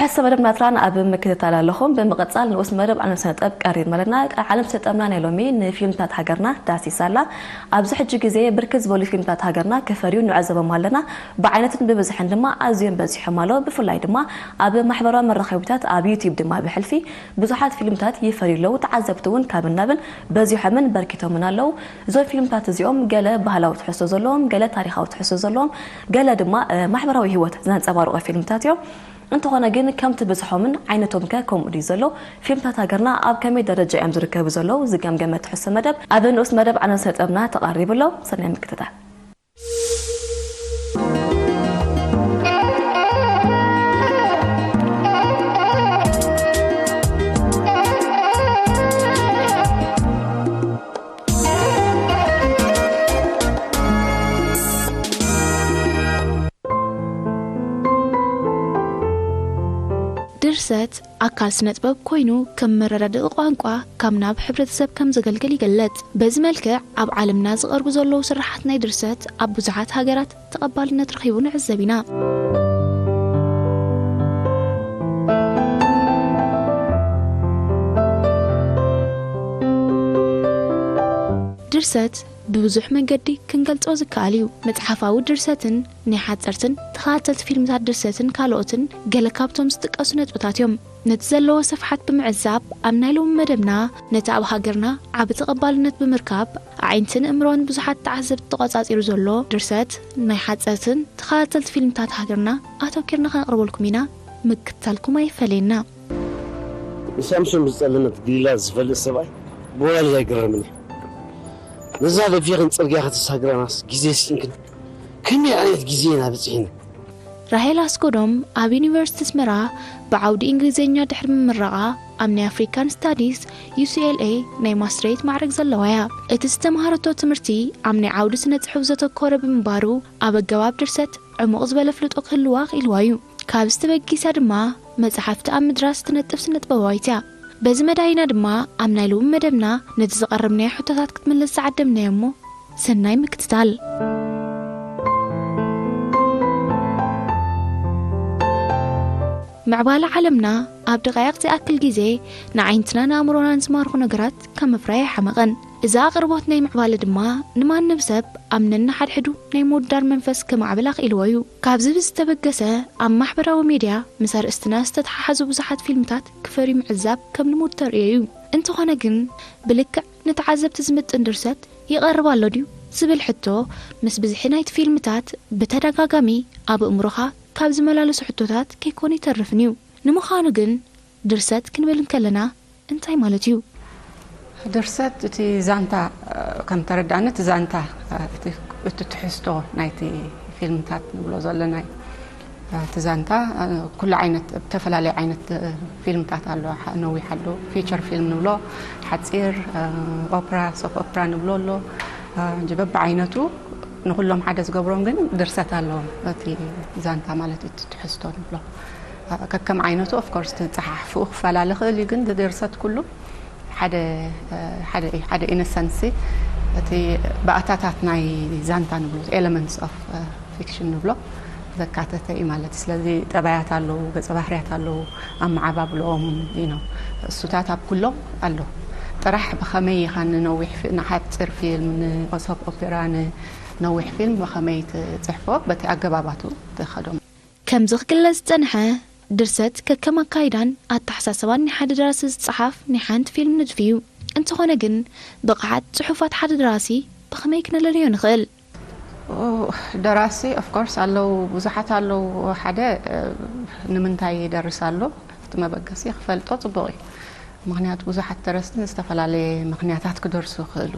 ሕሰ መደብ ናትራን ኣብ ምክትታል ኣለኹም። ብምቕጻል ንኡስ መደብ ዓለም ስነጥበብ ቀሪብና ኣለና። ዓለም ስነጥበብና ናይ ሎሚ ንፊልምታት ሃገርና ዳሲሳ ኣላ። ኣብዚ ሕጂ ግዜ ብርክት ዝበሉ ፊልምታት ሃገርና ክፈርዩ ንዕዘቦም ኣለና። ብዓይነትን ብብዝሕን ድማ ኣዝዮም በዚሖም ኣለዉ። ብፍላይ ድማ ኣብ ማሕበራዊ መራኸቢታት፣ ኣብ ዩቲዩብ ድማ ብሕልፊ ብዙሓት ፊልምታት ይፈርዩ ኣለዉ። ተዓዘብቲ እውን ካብን ናብን በዚሖምን በርኪቶምን ኣለዉ። እዞም ፊልምታት እዚኦም ገለ ባህላዊ ትሕዝቶ ዘለዎም፣ ገለ ታሪኻዊ ትሕዝቶ ዘለዎም፣ ገለ ድማ ማሕበራዊ ህይወት ዘንጸባርቑ ፊልምታት እዮም። እንተኾነ ግን ከምቲ ብዝሖምን ዓይነቶም ከ ከምኡ ድዩ ዘሎ? ፊልምታት ሃገርና ኣብ ከመይ ደረጃ እዮም ዝርከቡ ዘለዉ? ዝገምገመ ትሕዝቶ መደብ ኣብ ንኡስ መደብ ዓለም ስነጥበብና ተቐሪቡ ኣሎ። ሰናይ ምክትታል። ድርሰት ኣካል ስነ ጥበብ ኮይኑ ከም መረዳድኢ ቋንቋ ካብ ናብ ሕብረተሰብ ከም ዘገልግል ይገልጽ። በዚ መልክዕ ኣብ ዓለምና ዝቐርቡ ዘለዉ ስራሓት ናይ ድርሰት ኣብ ብዙሓት ሃገራት ተቐባልነት ረኺቡ ንዕዘብ ኢና። ድርሰት ብብዙሕ መንገዲ ክንገልጾ ዝከኣል እዩ። መጽሓፋዊ ድርሰትን ናይ ሓጸርትን ተኸታተልቲ ፊልምታት ድርሰትን ካልኦትን ገለ ካብቶም ዝጥቀሱ ነጥብታት እዮም። ነቲ ዘለዎ ስፍሓት ብምዕዛብ ኣብ ናይ ሎሚ መደብና ነቲ ኣብ ሃገርና ዓቢ ተቐባልነት ብምርካብ ኣዒንትን እምሮን ብዙሓት ተዓዘብቲ ተቖጻጺሩ ዘሎ ድርሰት ናይ ሓጸርትን ተኸታተልቲ ፊልምታት ሃገርና ኣተኪርና ከነቕርበልኩም ኢና። ምክትታልኩም ኣይፈለየና። ንሳምሶም ዝጸለመት ቢላ ዝፈልጥ ሰብኣይ ብወላዲት ኣይገረምን እዩ። ነዛ ደፊኽን ጽርግያ ከተሳግረናስ ግዜ ስኢንክን ከመይ ዓይነት ግዜ ኢና በጺሕና? ራሄል ኣስጎዶም ኣብ ዩኒቨርሲቲ ኣስመራ ብዓውዲ እንግሊዝኛ ድሕሪ ምምራቓ ኣብ ናይ ኣፍሪካን ስታዲስ ዩሲኤልኤ ናይ ማስትሬት ማዕረግ ዘለዋ እያ። እቲ ዝተምሃረቶ ትምህርቲ ኣብ ናይ ዓውዲ ስነ ጽሑፍ ዘተኮረ ብምንባሩ ኣብ ኣገባብ ድርሰት ዕሙቕ ዝበለ ፍልጦ ክህልዋ ክኢልዋ እዩ። ካብዚ ተበጊሳ ድማ መጽሓፍቲ ኣብ ምድራስ ትነጥፍ ስነጥበባዊት እያ። በዚ መዳይና ድማ ኣብ ናይ ሎሚ መደብና ነቲ ዝቐረብናዮ ሕቶታት ክትምልስ ዝዓደምናዮ እሞ ሰናይ ምክትታል። ምዕባለ ዓለምና ኣብ ደቃይቕ ዝኣክል ግዜ ንዓይንትና ንኣእምሮናን ዝማርኹ ነገራት ካብ ምፍራይ ኣይሓመቐን። እዚ ኣቕርቦት ናይ ምዕባለ ድማ ንማንም ሰብ ኣብ ነንሓድሕዱ ናይ ምውዳር መንፈስ ከማዕብል ኣኽኢልዎ እዩ። ካብዚ ብዝተበገሰ ኣብ ማሕበራዊ ሜድያ ምስ ኣርእስትና ዝተተሓሓዙ ብዙሓት ፊልምታት ክፈርዩ ምዕዛብ ከም ልሙድ ተርእዮ እዩ። እንተኾነ ግን ብልክዕ ንተዓዘብቲ ዝምጥን ድርሰት ይቐርብ ኣሎ ድዩ ዝብል ሕቶ ምስ ብዝሒ ናይቲ ፊልምታት ብተደጋጋሚ ኣብ ኣእምሮኻ ካብ ዝመላለሱ ሕቶታት ከይኮነ ይተርፍን እዩ። ንምዃኑ ግን ድርሰት ክንብል እንከለና እንታይ ማለት እዩ? ድርሰት እቲ ዛንታ ከም ተረዳእኒ እቲ ዛንታ እቲ ትሕዝቶ ናይቲ ፊልምታት ንብሎ ዘለና እዩ። እቲ ዛንታ ኩሉ ዓይነት ዝተፈላለየ ዓይነት ፊልምታት ኣሎ። ነዊሕ ኣሎ፣ ፊቸር ፊልም ንብሎ፣ ሓፂር ኦፕራ፣ ሶፕ ኦፕራ ንብሎ ኣሎ። በብዓይነቱ ንኩሎም ሓደ ዝገብሮም ግን ድርሰት ኣለዎም። እቲ ዛንታ ማለት እቲ ትሕዝቶ ንብሎ ከከም ዓይነቱ ኦፍኮርስ እቲ ጸሓሕፍኡ ክፈላለ ክእል እዩ፣ ግን ድርሰት ኩሉ ሓደ ሓደ እዩ። ሓደ ኢነሰንሲ እቲ ባእታታት ናይ ዛንታ ንብሎ ኤለመንትስ ኦፍ ፊክሽን ንብሎ ዘካተተ እዩ ማለት እዩ። ስለዚ ጠባያት ኣለዉ፣ ገጸ ባህርያት ኣለዉ፣ ኣመዓባብልኦም እዩ ነው እሱታት ኣብ ኩሎም ኣሎ። ጥራሕ ብኸመይ ኢኻ ንነዊሕ ንሓፂር ፊልም ንሶፕ ኦፔራ ንነዊሕ ፊልም ብኸመይ ትፅሕፎ በቲ ኣገባባቱ ትኸዶም። ከምዚ ክግለጽ ዝጸንሐ ድርሰት ከከም ኣካይዳን ኣተሓሳስባን ናይ ሓደ ደራሲ ዝጸሓፍ ናይ ሓንቲ ፊልም ንድፊ እዩ። እንተኾነ ግን ብቕዓት ጽሑፋት ሓደ ደራሲ ብኸመይ ክነለልዮ ንኽእል? ደራሲ ኦፍኮርስ ኣለዉ፣ ብዙሓት ኣለዉ። ሓደ ንምንታይ ይደርስ ኣሎ እቲ መበገሲ ክፈልጦ ጽቡቕ እዩ። ምኽንያቱ ብዙሓት ደረስቲ ዝተፈላለየ ምኽንያታት ክደርሱ ይኽእሉ።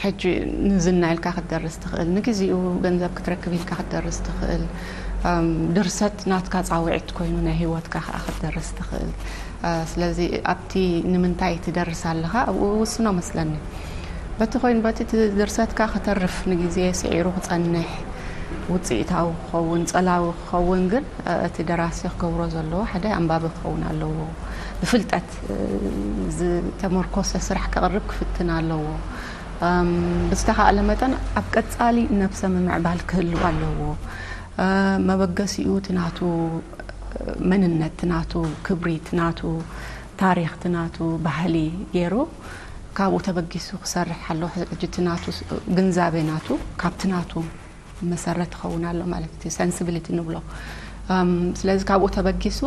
ሕጂ ንዝና ኢልካ ክትደርስ ትኽእል፣ ንግዚኡ ገንዘብ ክትረክብ ኢልካ ክትደርስ ትኽእል። ድርሰት ናትካ ፃውዒት ኮይኑ ናይ ህይወትካ ከዓ ክትደርስ ትኽእል። ስለዚ ኣብቲ ንምንታይ ትደርስ ኣለኻ ኣብኡ ውስኖ መስለኒ። በቲ ኮይኑ በቲ ድርሰትካ ከተርፍ ንግዜ ስዒሩ ክፀንሕ ውፅኢታዊ ክኸውን ፀላዊ ክኸውን ግን እቲ ደራሲ ክገብሮ ዘለዎ ሓደ ኣንባቢ ክኸውን ኣለዎ። ብፍልጠት ዝተመርኮሰ ስራሕ ከቕርብ ክፍትን ኣለዎ። ብዝተኻእለ መጠን ኣብ ቀጻሊ ነብሰ ምምዕባል ክህልው ኣለዎ። መበገሲኡ እቲ ናቱ መንነት፣ እቲ ናቱ ክብሪ፣ እቲ ናቱ ታሪኽ፣ እቲ ናቱ ባህሊ ገይሩ ካብኡ ተበጊሱ ክሰርሕ ኣሎ። ሕጂ እቲ ናቱ ግንዛቤ ናቱ ካብቲ ናቱ መሰረት ይኸውን ኣሎ ማለት እዩ፣ ሰንስብሊቲ ንብሎ። ስለዚ ካብኡ ተበጊሱ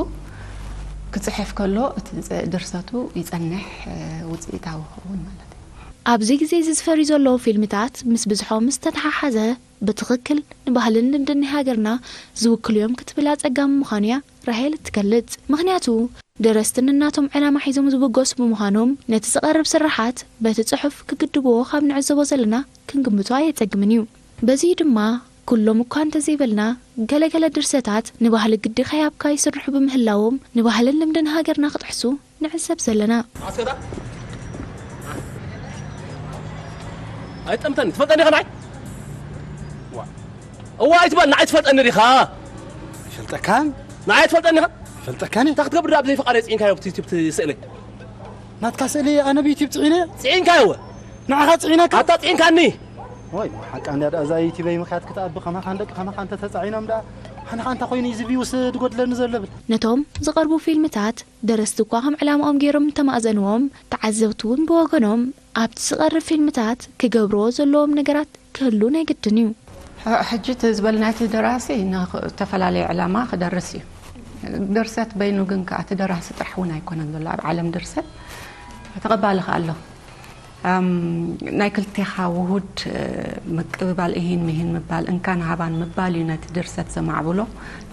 ክፅሕፍ ከሎ እቲ ድርሰቱ ይፀንሕ፣ ውፅኢታዊ ይኸውን ማለት እዩ። ኣብዚ ግዜ እዚ ዝፈርዩ ዘለዉ ፊልምታት ምስ ብዝሖም ዝተተሓሓዘ ብትኽክል ንባህልን ልምድን ናይ ሃገርና ዝውክሉ እዮም ክትብል ኣጸጋሚ ምዃኑ እያ ራሄል እትገልጽ። ምኽንያቱ ደረስቲ ነናቶም ዕላማ ሒዞም ዝብገሱ ብምዃኖም ነቲ ዝቐርብ ስርሓት በቲ ጽሑፍ ክግድብዎ ካብ ንዕዘቦ ዘለና ክንግምቶ ኣየጸግምን እዩ። በዚኡ ድማ ኩሎም እኳ እንተዘይበልና ገለገለ ድርሰታት ንባህሊ ግዲ ከይሃብካ ይስርሑ ብምህላዎም ንባህልን ልምድን ሃገርና ክጥሕሱ ንዕዘብ ዘለና። ኣስከታ ኣይጠምተኒ ትፈልጠኒ ኢኻ ንዓይ እዋ ኣይትበል ንዓይ ትፈልጠኒ ዲኻ ይፈልጠካን ንዓይ ትፈልጠኒ ኢኻ ይፈልጠካን እዩ። እንታይ ክትገብር ኣብ ዘይፈቓደይ ፅዒንካዮ ብቲ ዩቲብ ስእለይ ናትካ ስእሊ ኣነ ብዩቲብ ፅዒነ ፅዒንካዮ እወ ንዓኻ ፅዒነካ ኣታ ፅዒንካኒ ወይ ሓቃ እንዳ እዛ ዩቲበይ ምክያት ክትኣቢ ከማኻ ንደቂ ከማኻ እንተተፃዒኖም ደኣ ሓንኻ እንታይ ኮይኑ እዩ እዚ ቪውስ ድጎድለኒ ዘሎ ብል ነቶም ዝቐርቡ ፊልምታት ደረስቲ እኳ ከም ዕላምኦም ገይሮም እንተማእዘንዎም፣ ተዓዘብቲ እውን ብወገኖም ኣብቲ ዝቐርብ ፊልምታት ክገብርዎ ዘለዎም ነገራት ክህሉ ናይ ግድን እዩ። ሕጂ እቲ ዝበልናዮ እቲ ደራሲ ንዝተፈላለየ ዕላማ ክደርስ እዩ። ድርሰት በይኑ ግን ከኣ እቲ ደራሲ ጥራሕ እውን ኣይኮነን ዘሎ ኣብ ዓለም ድርሰት ተቐባሊ ከኣ ኣሎ። ናይ ክልቴኻ ውሁድ ምቅብባል እሂን ምሂን ምባል እንካን ሃባን ምባል እዩ ነቲ ድርሰት ዘማዕብሎ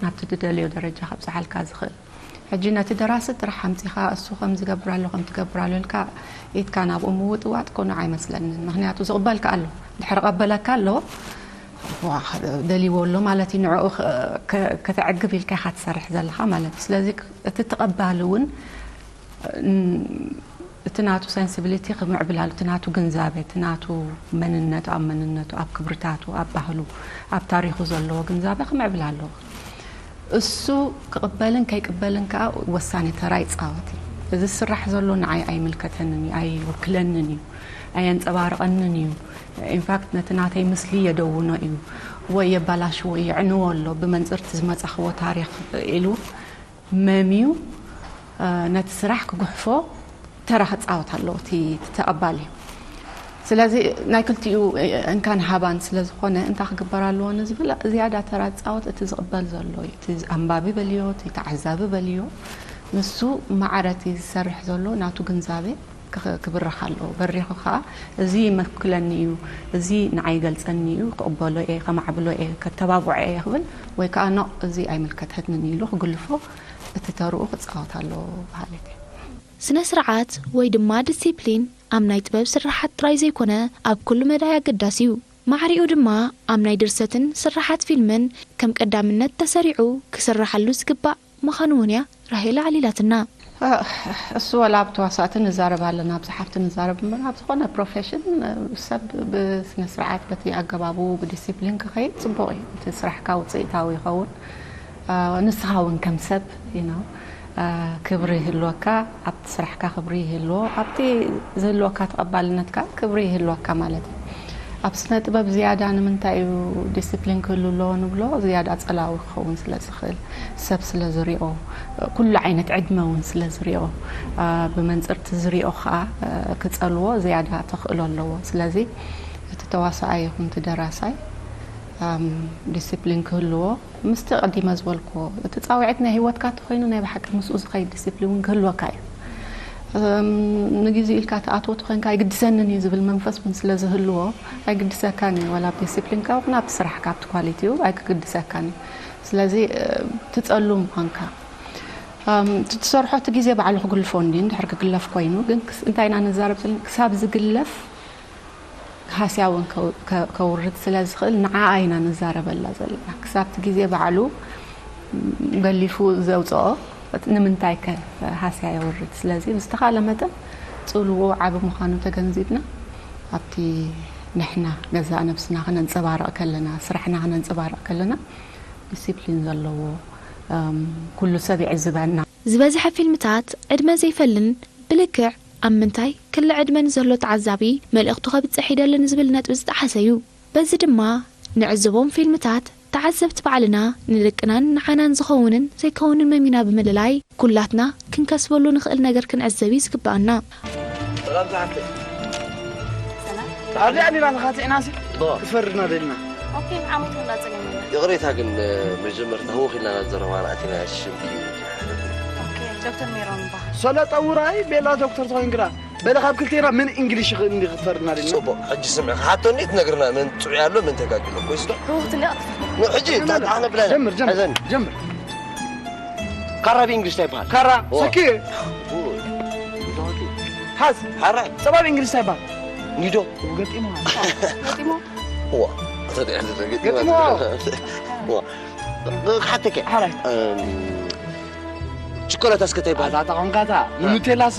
ናብቲ ትደልዮ ደረጃ ከብጽሓልካ ዝኽእል። ሕጂ ነቲ ደራሲ ጥራሕ ኣምጺኻ እሱ ከም ዝገብር ኣሎ ከም ትገብር ኣሎ ኢልካ ኢድካ ናብኡ ምውጥዋጥ ቅኑዕ ኣይመስለንን። ምኽንያቱ ዝቕበልካ ኣሎ ድሕሪ ቀበለካ ኣሎ ዋ ደልይዎ ኣሎ ማለት እዩ። ንዕኡ ከተዕግብ ኢልካ ኢኻ ትሰርሕ ዘለኻ ማለት እዩ። ስለዚ እቲ ተቐባሊ እውን እቲ ናቱ ሰንስብሊቲ ክምዕብላሉ እቲ ናቱ ግንዛበ እቲ ናቱ መንነቱ ኣብ መንነቱ ኣብ ክብርታቱ ኣብ ባህሉ ኣብ ታሪኹ ዘለዎ ግንዛበ ክምዕብል ኣለዎ። እሱ ክቕበልን ከይቅበልን ከዓ ወሳኒ ተራ ይፃወት እዩ። እዚ ዝስራሕ ዘሎ ንዓይ ኣይምልከተንን እዩ፣ ኣይውክለንን እዩ፣ ኣየንፀባርቐንን እዩ። ኢንፋክት ነቲ ናተይ ምስሊ የደውኖ እዩ ወይ የባላሽዎ የዕንዎ ኣሎ ብመንፅርቲ ዝመፃኽዎ ታሪኽ ኢሉ መምዩ ነቲ ስራሕ ክጉሕፎ ተራ ክፃወት ኣለዎ እቲ ተቐባሊ። ስለዚ ናይ ክልቲኡ እንካን ሃባን ስለ ዝኾነ እንታይ ክግበር ኣለዎ ንዝብል ዝያዳ ተራ ዝፃወት እቲ ዝቕበል ዘሎ እዩ። እቲ ኣንባቢ በልዮ፣ እቲ ተዓዛቢ በልዮ፣ ንሱ ማዕረ እቲ ዝሰርሕ ዘሎ ናቱ ግንዛቤ ክብርኽ ኣለዎ። በሪኹ ከዓ እዚ ይመክለኒ እዩ፣ እዚ ንዓይ ይገልፀኒ እዩ፣ ክቕበሎ እየ፣ ከማዕብሎ እየ፣ ከተባብዖ እየ ክብል ወይ ከዓ ኖእ እዚ ኣይምልከተንን ኢሉ ክግልፎ እቲ ተርኡ ክፃወት ኣለዎ በሃሊት እየ። ስነ ስርዓት ወይ ድማ ዲሲፕሊን ኣብ ናይ ጥበብ ስርሓት ጥራይ ዘይኮነ ኣብ ኩሉ መዳይ ኣገዳሲ እዩ። ማዕሪኡ ድማ ኣብ ናይ ድርሰትን ስርሓት ፊልምን ከም ቀዳምነት ተሰሪዑ ክስረሓሉ ዝግባእ ምዃኑ እውን እያ ራሄል ኣዕሊላትና። እሱ ወላ ኣብ ተዋሳእቲ ንዛረብ ኣለና፣ ኣብ ዝሓፍቲ ንዛረብ እምበር ኣብ ዝኾነ ፕሮፌሽን ሰብ ብስነ ስርዓት በቲ ኣገባቡ ብዲሲፕሊን ክኸይድ ፅቡቕ እዩ። እቲ ስራሕካ ውፅኢታዊ ይኸውን። ንስኻ እውን ከም ሰብ you know ክብሪ ይህልወካ፣ ኣብቲ ስራሕካ ክብሪ ይህልዎ፣ ኣብቲ ዝህልወካ ተቐባልነት ከዓ ክብሪ ይህልወካ ማለት እዩ። ኣብ ስነ ጥበብ ዝያዳ ንምንታይ እዩ ዲስፕሊን ክህሉ ኣለዎ ንብሎ፣ ዝያዳ ጸላዊ ክኸውን ስለ ዝኽእል፣ ሰብ ስለ ዝሪኦ፣ ኩሉ ዓይነት ዕድመ እውን ስለ ዝሪኦ፣ ብመንጽር እቲ ዝሪኦ ከዓ ክጸልዎ ዝያዳ ተኽእሎ ኣለዎ። ስለዚ እቲ ተዋሳኣይ ይኹን እቲ ደራሳይ ዲስፕሊን ክህልዎ ምስቲ ቀዲመ ዝበልክዎ እቲ ፃውዒት ናይ ሂወትካ ተኮይኑ ናይ ብሓቂ ምስኡ ዝኸይድ ዲሲፕሊን እውን ክህልወካ እዩ። ንግዜኡ ኢልካ ትኣትዎ ተኮይንካ ኣይግድሰንን እዩ ዝብል መንፈስ እውን ስለ ዝህልዎ ኣይግድሰካን እዩ። ዋላ ኣብ ዲሲፕሊንካ ይኹን ኣብቲ ስራሕካ ኣብቲ ኳሊቲኡ ኣይክግድሰካን እዩ። ስለዚ ትፀሉ ምኳንካ እቲ ትሰርሖ እቲ ግዜ ባዕሉ ክግልፎ እንዲ እንድሕር ክግለፍ ኮይኑ ግን እንታይ ኢና ንዛረብ ዘለና ክሳብ ዝግለፍ ሃስያ እውን ከውርድ ስለ ዝኽእል ንዓኣ ኢና ንዛረበላ ዘለና። ክሳብቲ ግዜ ባዕሉ ገሊፉ ዘውፅኦ ንምንታይ ከ ሃስያ የውርድ? ስለዚ ብዝተኻለ መጠን ፅልዎ ዓቢ ምዃኑ ተገንዚብና ኣብቲ ንሕና ገዛእ ነብስና ክነንፀባርቕ ከለና፣ ስራሕና ክነንፀባርቕ ከለና ዲሲፕሊን ዘለዎ ኩሉ ሰብ ይዕዝበና። ዝበዝሐ ፊልምታት ዕድመ ዘይፈልን ብልክዕ ኣብ ምንታይ ክሊ ዕድመ ንዘሎ ተዓዛቢ መልእኽቱ ከብጽሕ ይደሊ ንዝብል ነጥቢ ዝጠሓሰ እዩ። በዚ ድማ ንዕዘቦም ፊልምታት ተዓዘብቲ ባዕልና ንደቅናን ንዓናን ዝኸውንን ዘይከውንን መሚና ብምልላይ ኩላትና ክንከስበሉ ንኽእል ነገር ክንዕዘብ እዩ ዝግብኣና። ሰላም ዝሓፍተይ። ሰላም። ኣብዚኣ ዲና ተኻቲዕና ሲ ዶ ክትፈርድና ደሊና። ኦኬ፣ ዓመት ወላ ጸገም የለን። ይቕሬታ ግን መጀመርታ ህውኽ ኢልና ናብ ዘረባና ኣቲና ሽምቲ ኦኬ፣ ዶክተር ሜሮን ይበሃል። ሰለጠ ውራይ ቤላ ዶክተር ትኾይን ግዳ በለ ካብ ክልቴና ምን እንግሊሽ ይኽእል እንዲ ክትፈርድና ደሊና። ጽቡቕ። ሕጂ ስምዒ ክሓቶኒ ትነግርና መን ጥዑይ ኣሎ መን ተጋጊ ኣሎ ኮይስ ዶ? ህውኽት እንዲያ ክትፈርድ። ኖ ሕጂ ታጣነ ብላ ጀምር ጀምር ሕዘን ጀምር። ካራ ብእንግሊሽ እንታይ ይበሃል? ካራ ዋ። ሰኪ ኡ፣ ሓዝ ሓራይ ጸባብ እንግሊሽ እንታይ ይባል? ኒዶ ገጢሞ ገጢሞ ዋ። ተደዕል ዘገጥ ገጢሞ። ዋ። ክሓተከ ሓራይ እም፣ ችኮላታ እስከ እንታይ ይበሃል? ኣታ ቆንካታ ኑቴላስ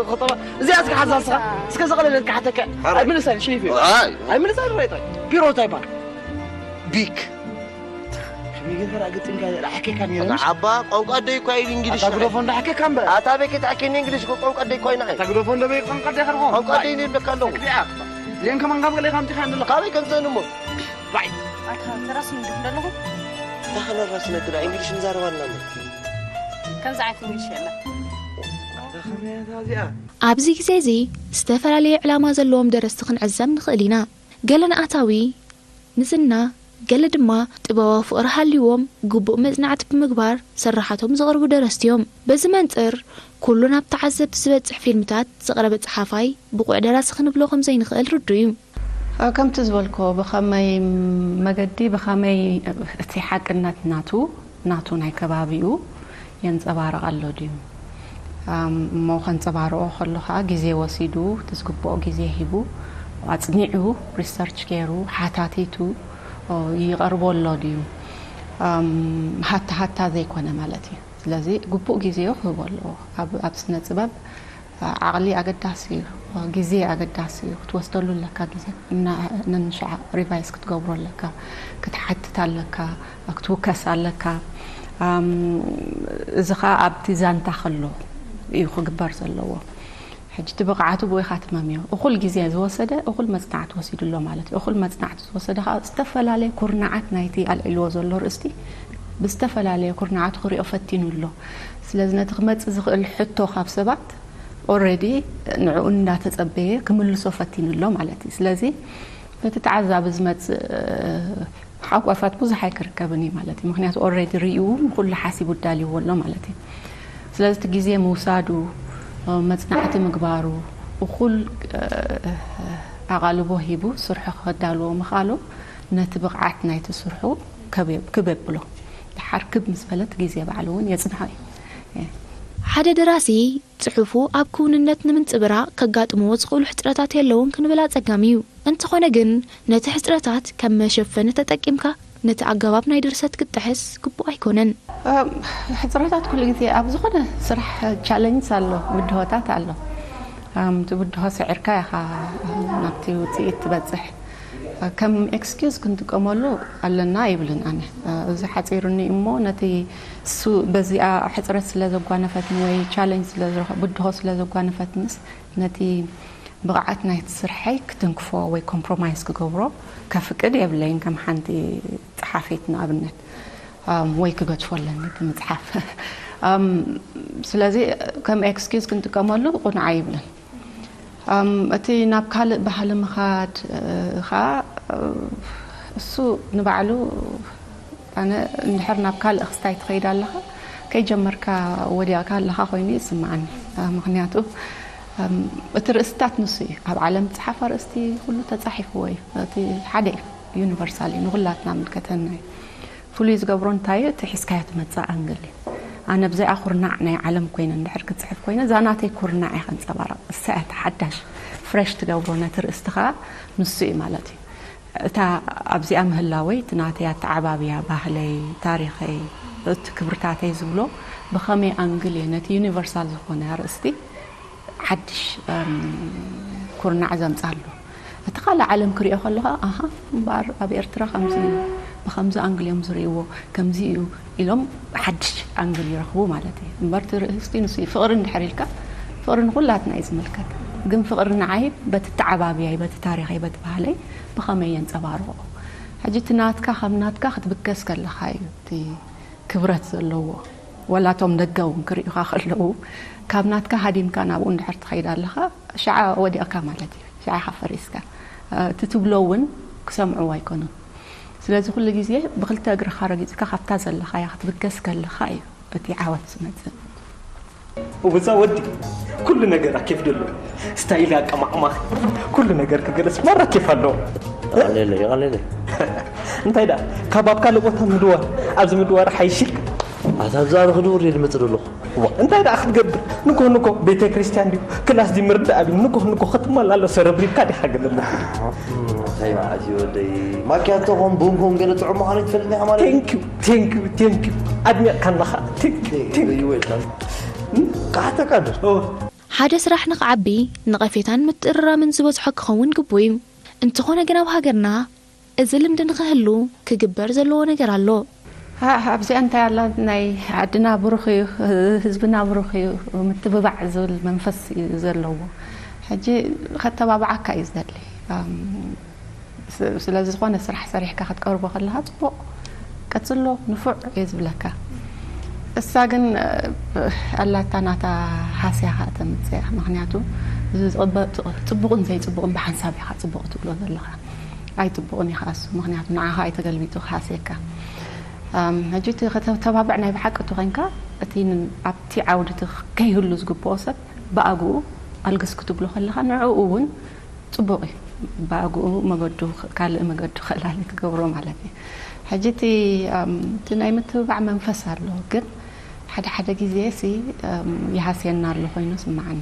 ክጠባ እዚኣ እስከ ሓዛ እስኻ እስከ ዘቐለለት ክሓተከ ሓራይ። ኣይምልሳን ሽሪፍ እዩ ኣይ ኣይምልሳን ራይታ ፒሮ እንታይ ይባል? ቢክ ከመይ ጌርካ ገጢምካ ዳሕኬካ ነይሩ ዓባ ቋንቋ ኣደይ እኳ ኢሉ እንግሊሽ ኣታ ግደፎ እንዳሕኬካ እምበር ኣታ ቤት ክትሓኪኒ እንግሊሽ እኮ ቋንቋ ኣደይ እኳ ኢና ኣታ ግደፎ እንደ በይ ቋንቋ ደኸርኾ ቋንቋ ኣደይ ይብለካ ኣለኹ ዜን ከማን ካብ ገለ ካምቲ ካ ንለካ ካበይ ከምፅእን እሞ ራይ ኣታ ተራስኑ እንዲኹም ዘለኹም ታኸነራስ ነግዳ እንግሊሽ ንዛረባልና ከምዚ ዓይነት እንግሊሽ የለን። ከመያታ እዚኣ ኣብዚ ግዜ እዚ ዝተፈላለዩ ዕላማ ዘለዎም ደረስቲ ክንዕዘብ ንኽእል ኢና። ገለ ንኣታዊ ንዝና፣ ገለ ድማ ጥበባዊ ፍቕሪ ሃልይዎም ግቡእ መጽናዕቲ ብምግባር ስርሓቶም ዘቕርቡ ደረስቲ እዮም። በዚ መንጽር ኩሉ ናብ ተዓዘብቲ ዝበጽሕ ፊልምታት ዘቕረበ ጸሓፋይ ብቑዕ ደራሲ ክንብሎ ከም ዘይንኽእል ርዱእ እዩ። ከምቲ ዝበልኮ ብኸመይ መገዲ ብኸመይ እቲ ሓቅነት ናቱ ናቱ ናይ ከባቢኡ የንጸባርቕ ኣሎ ድዩ? እሞ ከንጸባርቖ ከሎ ኸዓ ግዜ ወሲዱ እቲ ዝግብኦ ግዜ ሂቡ ኣጽኒዑ ሪሰርች ገይሩ ሓታቲቱ ይቐርቦ ኣሎ ድዩ? ሃታ ሃታ ዘይኮነ ማለት እዩ። ስለዚ ግቡእ ግዜኡ ክህቦ ኣለዎ። ኣብ ስነ ጥበብ ዓቕሊ ኣገዳሲ እዩ፣ ግዜ ኣገዳሲ እዩ፣ ክትወስደሉ ኣለካ ግዜ። ነንሻዕ ሪቫይስ ክትገብሮ ኣለካ፣ ክትሓትት ኣለካ፣ ክትውከስ ኣለካ። እዚ ኸዓ ኣብቲ ዛንታ ከሎ እዩ ክግበር ዘለዎ። ሕጂ እቲ ብቕዓቱ ብኡ ኢኻ ትመምዮ። እኹል ግዜ ዝወሰደ እኹል መጽናዕቲ ወሲዱ ኣሎ ማለት እዩ። እኹል መጽናዕቲ ዝወሰደ ኸዓ ዝተፈላለየ ኩርናዓት ናይቲ ኣልዒልዎ ዘሎ ርእስቲ ብዝተፈላለየ ኩርናዓቱ ክሪኦ ፈቲኑ ኣሎ። ስለዚ ነቲ ክመጽእ ዝኽእል ሕቶ ካብ ሰባት ኦረዲ ንዕኡ እንዳተጸበየ ክምልሶ ፈቲኑ ኣሎ ማለት እዩ። ስለዚ ነቲ ተዓዛቢ ዝመጽእ ሓቋፋት ብዙሕ ኣይክርከብን እዩ ማለት እዩ። ምክንያቱ ኦረዲ ሪኡ ንኩሉ ሓሲቡ ዳልይዎ ኣሎ ማለት እዩ። ስለዚ እቲ ግዜ ምውሳዱ መጽናዕቲ ምግባሩ እኩል ኣቓልቦ ሂቡ ስርሑ ከዳልዎ ምኽኣሉ ነቲ ብቕዓት ናይቲ ስርሑ ክብ የብሎ። ድሓር ክብ ምስ በለት ግዜ ባዕሉ እውን የጽንሖ እዩ። ሓደ ደራሲ ጽሑፉ ኣብ ክውንነት ንምንጽብራቕ ከጋጥምዎ ዝኽእሉ ሕጽረታት የለውን ክንብል ኣጸጋሚ እዩ። እንተኾነ ግን ነቲ ሕጽረታት ከም መሸፈኒ ተጠቂምካ ነቲ ኣገባብ ናይ ድርሰት ክትጥሕስ ግቡእ ኣይኮነን። ሕጽረታት ኩሉ ግዜ ኣብ ዝኾነ ስራሕ ቻለንጅ ኣሎ፣ ብድሆታት ኣሎ። እቲ ብድሆ ስዒርካ ኢኻ ናብቲ ውፅኢት ትበፅሕ። ከም ኤክስኪውዝ ክንጥቀመሉ ኣለና ይብልን ኣነ። እዚ ሓፂሩኒ እሞ ነቲ እሱ በዚኣ ሕፅረት ስለ ዘጓነፈትኒ ወይ ቻለንጅ ስለ ዝረኸ ብድሆ ስለ ዘጓነፈትንስ ነቲ ብቕዓት ናይቲ ስርሐይ ክትንክፎ ወይ ኮምፕሮማይዝ ክገብሮ ከፍቅድ የብለይን ከም ሓንቲ ፀሓፊት ንኣብነት ወይ ክገድፎ ኣለኒ እቲ ምፅሓፍ። ስለዚ ከም ኤክስኪውዝ ክንጥቀመሉ ቁኑዕ ኣይብልን። እቲ ናብ ካልእ ባህሊ ምኻድ ኸዓ እሱ ንባዕሉ ኣነ እንድሕር ናብ ካልእ ክስታይ ትኸይድ ኣለኻ ከይጀመርካ ወዲቕካ ኣለኻ ኮይኑ ይስምዓኒ። ምክንያቱ እቲ ርእስታት ንሱ እዩ። ኣብ ዓለም ዝፅሓፍ ኣርእስቲ ኩሉ ተፃሒፍዎ እዩ። እቲ ሓደ እዩ፣ ዩኒቨርሳል እዩ፣ ንኹላትና ምልከተና እዩ። ፍሉይ ዝገብሮ እንታይ እዩ? እቲ ሒዝካዮ ትመፅእ ኣንግል እዩ። ኣነ ብዚኣ ኩርናዕ ናይ ዓለም ኮይነ እንድሕር ክፅሕፍ ኮይነ እዛ ናተይ ኩርናዕ እየ ከንፀባርቕ። እሳ እያ እቲ ሓዳሽ ፍሬሽ ትገብሮ ነቲ ርእስቲ ከዓ ንሱ እዩ ማለት እዩ። እታ ኣብዚኣ ምህላወይ እቲ ናተይ ኣተዓባብያ ባህለይ፣ ታሪኸይ፣ እቲ ክብርታተይ ዝብሎ ብኸመይ ኣንግል እየ ነቲ ዩኒቨርሳል ዝኾነ ኣርእስቲ ሓድሽ ኩርናዕ ዘምፅኣሉ። እቲ ካልእ ዓለም ክሪኦ ከለኻ ኣሃ እምበኣር ኣብ ኤርትራ ከምዚ እዩ፣ ብከምዚ ኣንግል እዮም ዝርእይዎ፣ ከምዚ እዩ ኢሎም ሓድሽ ኣንግል ይረኽቡ ማለት እዩ። እምበር እቲ ርእስቲ ንሱ እዩ። ፍቕሪ እንድሕር ኢልካ ፍቕሪ ንኹላትና እዩ ዝምልከት። ግን ፍቕሪ ንዓይ በቲ ተዓባብያይ፣ በቲ ታሪኸይ፣ በቲ ባህለይ ብኸመይ የንፀባርቖ? ሕጂ እቲ ናትካ ካብ ናትካ ክትብገስ ከለኻ እዩ እቲ ክብረት ዘለዎ። ወላ እቶም ደገ እውን ክርእዩኻ ከለዉ፣ ካብ ናትካ ሃዲምካ ናብኡ እንድሕር ትኸይድ ኣለኻ፣ ሽዓ ወዲቕካ ማለት እዩ። ሽዓ ኢኻ ፈሪስካ። እቲ ትብሎ እውን ክሰምዕዎ ኣይኮኑን። ስለዚ ኩሉ ግዜ ብክልተ እግርኻ ረጊጽካ ካብታ ዘለኻያ ክትብገስ ከለኻ እዩ እቲ ዓወት ዝመጽእ። ውፃ ወዲ፣ ኩሉ ነገር ኣኬፍ ደሎ፣ ስታይል ኣቀማቕማ፣ ኩሉ ነገር ክገለጽ ማራ ኬፍ ኣለዎ። ይቐለለ ይቐለለ። እንታይ ደኣ ካብ ኣብ ካልእ ቦታ ምድዋር ኣብዚ ምድዋር ሓይሽ ኢልካ? ኣታ ኣብዛ ንክድውር እየ ዝመፅእ ዘለኹ። እንታይ ደኣ ክትገብር? ንኮ ንኮ ቤተ ክርስቲያን ድዩ ክላስ ድዩ ምርዳእ ድዩ ንኮ ንኮ ክትመላለስ ረብሪብካ ዲኻ ገለለ? እንታይ ማለት እዩ ወደይ? ማኪያቶ ኾን ቡን ኾን ገለ ጥዑም ምዃኑ ትፈልጥ ኢኻ ማለት እዩ? ቴንኪዩ ቴንኪዩ ቴንኪዩ። ኣድኒቕካና ኸዓ። ቴንኪዩ ቴንኪዩ። ካሕተካ ዶ? ሓደ ስራሕ ንኽዓቢ ነቐፌታን ምትእርራምን ዝበዝሖ ክኸውን ግቡእ እዩ። እንተኾነ ግን ኣብ ሃገርና እዚ ልምዲ ንኽህሉ ክግበር ዘለዎ ነገር ኣሎ። ኣብዚኣ እንታይ ኣላ፣ ናይ ዓድና ብሩኽ እዩ፣ ህዝብና ብሩኽ እዩ፣ ምትብባዕ ዝብል መንፈስ እዩ ዘለዎ። ሕጂ ከተባብዓካ እዩ ዝደሊ። ስለ ዝኾነ ስራሕ ሰሪሕካ ክትቀርቦ ከለኻ ፅቡቕ ቀፅሎ ንፉዕ እየ ዝብለካ። እሳ ግን ኣላታ ናታ ሃስያ ኸዓ ተምፅእ እያ። ምኽንያቱ ፅቡቕን ዘይፅቡቕን ብሓንሳብ ኢኻ ፅቡቕ ትብሎ ዘለኻ። ኣይፅቡቕን እዩ ኸዓ እሱ፣ ምኽንያቱ ንዓኻ እዩ ተገልቢጡ ክሃስየካ። ሕጂ እቲ ከተተባብዕ ናይ ብሓቂ እቱ ኮይንካ እቲ ኣብቲ ዓውዲ እቲ ከይህሉ ዝግብኦ ሰብ ብኣግኡ ኣልግስ ክትብሎ ከለኻ ንዕኡ እውን ፅቡቕ እዩ። ብኣግኡ መገዱ ካልእ መገዱ ከላሊ ትገብሮ ማለት እዩ። ሕጂ እቲ እቲ ናይ ምትብባዕ መንፈስ ኣሎ፣ ግን ሓደ ሓደ ግዜ ሲ ይሃስየና ኣሎ ኮይኑ ስምዓኒ።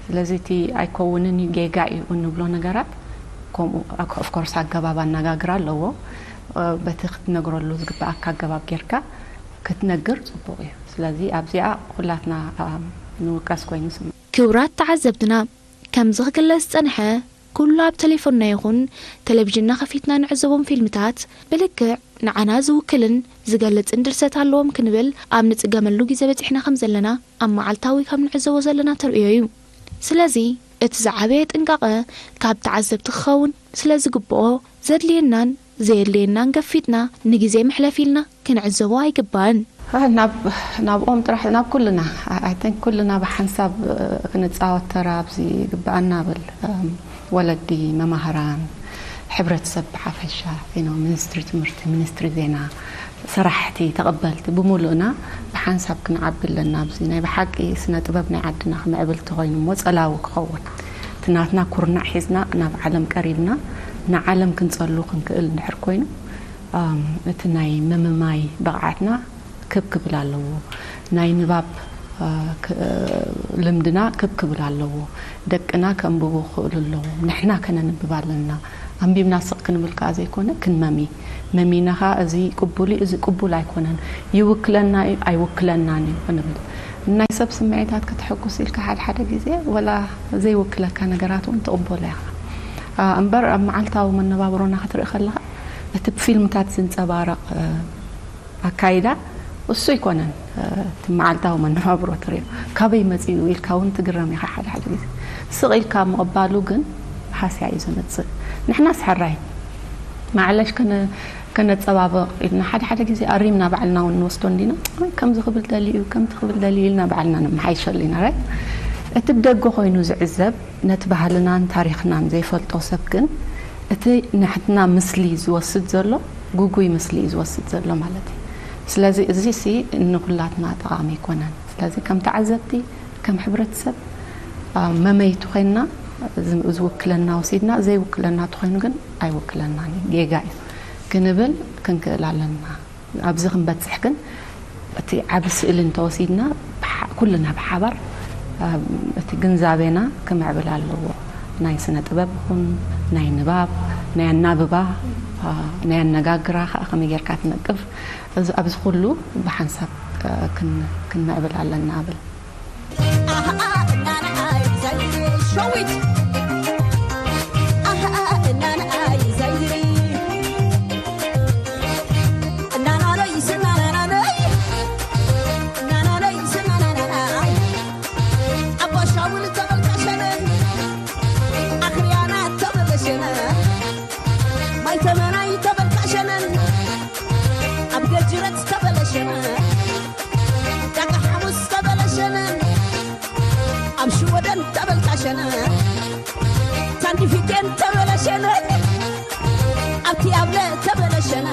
ስለዚ እቲ ኣይከውንን እዩ ጌጋ እዩ እንብሎ ነገራት ከምኡ ኦፍኮርስ ኣገባብ ኣነጋግራ ኣለዎ። በቲ ክትነግረሉ ዝግብኣካ ኣገባብ ጌርካ ክትነግር ፅቡቕ እዩ። ስለዚ ኣብዚኣ ኩላትና ንውቀስ ኮይኑ ስምዓኒ። ክቡራት ተዓዘብትና፣ ከምዚ ክግለጽ ዝጸንሐ፣ ኩሉ ኣብ ተሌፎንና ይኹን ተለቪዥንና ከፊትና ንዕዘቦም ፊልምታት ብልክዕ ንዓና ዝውክልን ዝገልጽን ድርሰት ኣለዎም ክንብል ኣብ ንጽገመሉ ግዜ በጺሕና ከም ዘለና ኣብ መዓልታዊ ካብ ንዕዘቦ ዘለና ተርእዮ እዩ። ስለዚ እቲ ዝዓበየ ጥንቃቐ ካብ ተዓዘብቲ ክኸውን ስለ ዝግብኦ ዘድልየናን ዘየድልየናን ገፊጥና ንግዜ መሕለፊ ኢልና ክንዕዘቦ ኣይግባእን። ናብኦም ጥራሕ ናብ ኩልና I think ኩልና ብሓንሳብ ክንፃወት ተራ ኣብዚ ይግበኣና ብል ወለዲ፣ መማህራን፣ ሕብረተሰብ ብሓፈሻ፣ ሚኒስትሪ ትምህርቲ፣ ሚኒስትሪ ዜና፣ ሰራሕቲ፣ ተቐበልቲ ብሙሉእና ብሓንሳብ ክንዓቢ ኣለና። ኣብዚ ናይ ብሓቂ ስነ ጥበብ ናይ ዓድና ክምዕብል ተኾይኑ እሞ ጸላዊ ክኸውን እቲ ናትና ኩርናዕ ሒዝና ናብ ዓለም ቀሪብና ንዓለም ክንጸሉ ክንክእል እንድሕር ኮይኑ እቲ ናይ ምምማይ ብቕዓትና ክብ ክብል ኣለዎ። ናይ ንባብ ልምድና ክብ ክብል ኣለዎ። ደቅና ከንብቡ ክኽእሉ ኣለዎም። ንሕና ከነንብብ ኣለና። ኣንቢብና ስቕ ክንብል ከኣ ዘይኮነ ክንመሚ። መሚና ከኣ እዚ ቅቡል እዩ፣ እዚ ቅቡል ኣይኮነን፣ ይውክለና እዩ፣ ኣይውክለናን እዩ ክንብል። ናይ ሰብ ስምዒታት ከተሐጉስ ኢልካ ሓደ ሓደ ግዜ ወላ ዘይውክለካ ነገራት እውን ትቕበሎ ኢኻ። እምበር ኣብ መዓልታዊ መነባብሮና ክትርኢ ከለኻ እቲ ብፊልምታት ዝንጸባረቕ ኣካይዳ እሱ ኣይኮነን እቲ መዓልታዊ መነባብሮ ትሪኦ። ካበይ መጺኡ ኢልካ እውን ትግረም ኢኻ ሓደ ሓደ ግዜ። ስቕ ኢልካ ምቕባሉ ግን ሃስያ እዩ ዘምጽእ። ንሕናስ ሕራይ ማዕለሽ ከነጸባብቕ ኢልና ሓደ ሓደ ግዜ ኣሪምና ባዕልና እውን ንወስዶ እንዲና። ከምዚ ክብል ደልዩ ከምቲ ክብል ደልዩ ኢልና ባዕልና ነመሓይሸሉ ኢና። ራይት እቲ ብደገ ኮይኑ ዝዕዘብ ነቲ ባህልናን ታሪኽናን ዘይፈልጦ ሰብ ግን እቲ ንሕትና ምስሊ ዝወስድ ዘሎ ግጉይ ምስሊ እዩ ዝወስድ ዘሎ ማለት እዩ። ስለዚ እዚ ሲ ንኩላትና ጠቓሚ ኣይኮነን። ስለዚ ከም ተዓዘብቲ ከም ሕብረተሰብ መመይቲ ኮይንና ዝውክለና ወሲድና ዘይውክለና ተኾይኑ ግን ኣይውክለናን እዩ፣ ጌጋ እዩ ክንብል ክንክእል ኣለና። ኣብዚ ክንበፅሕ ግን እቲ ዓቢ ስእሊ እንተወሲድና ኩልና ብሓባር እቲ ግንዛቤና ክምዕብል ኣለዎ። ናይ ስነ ጥበብ ይኹን ናይ ንባብ፣ ናይ ኣናብባ፣ ናይ ኣነጋግራ ከዓ ከመይ ጌርካ ትነቅፍ፣ ኣብዚ ኩሉ ብሓንሳብ ክንምዕብል ኣለና እብል። ታንዲ ፊቴን ተበለሸነ ኣብቲ ኣብለ ተበለሸነ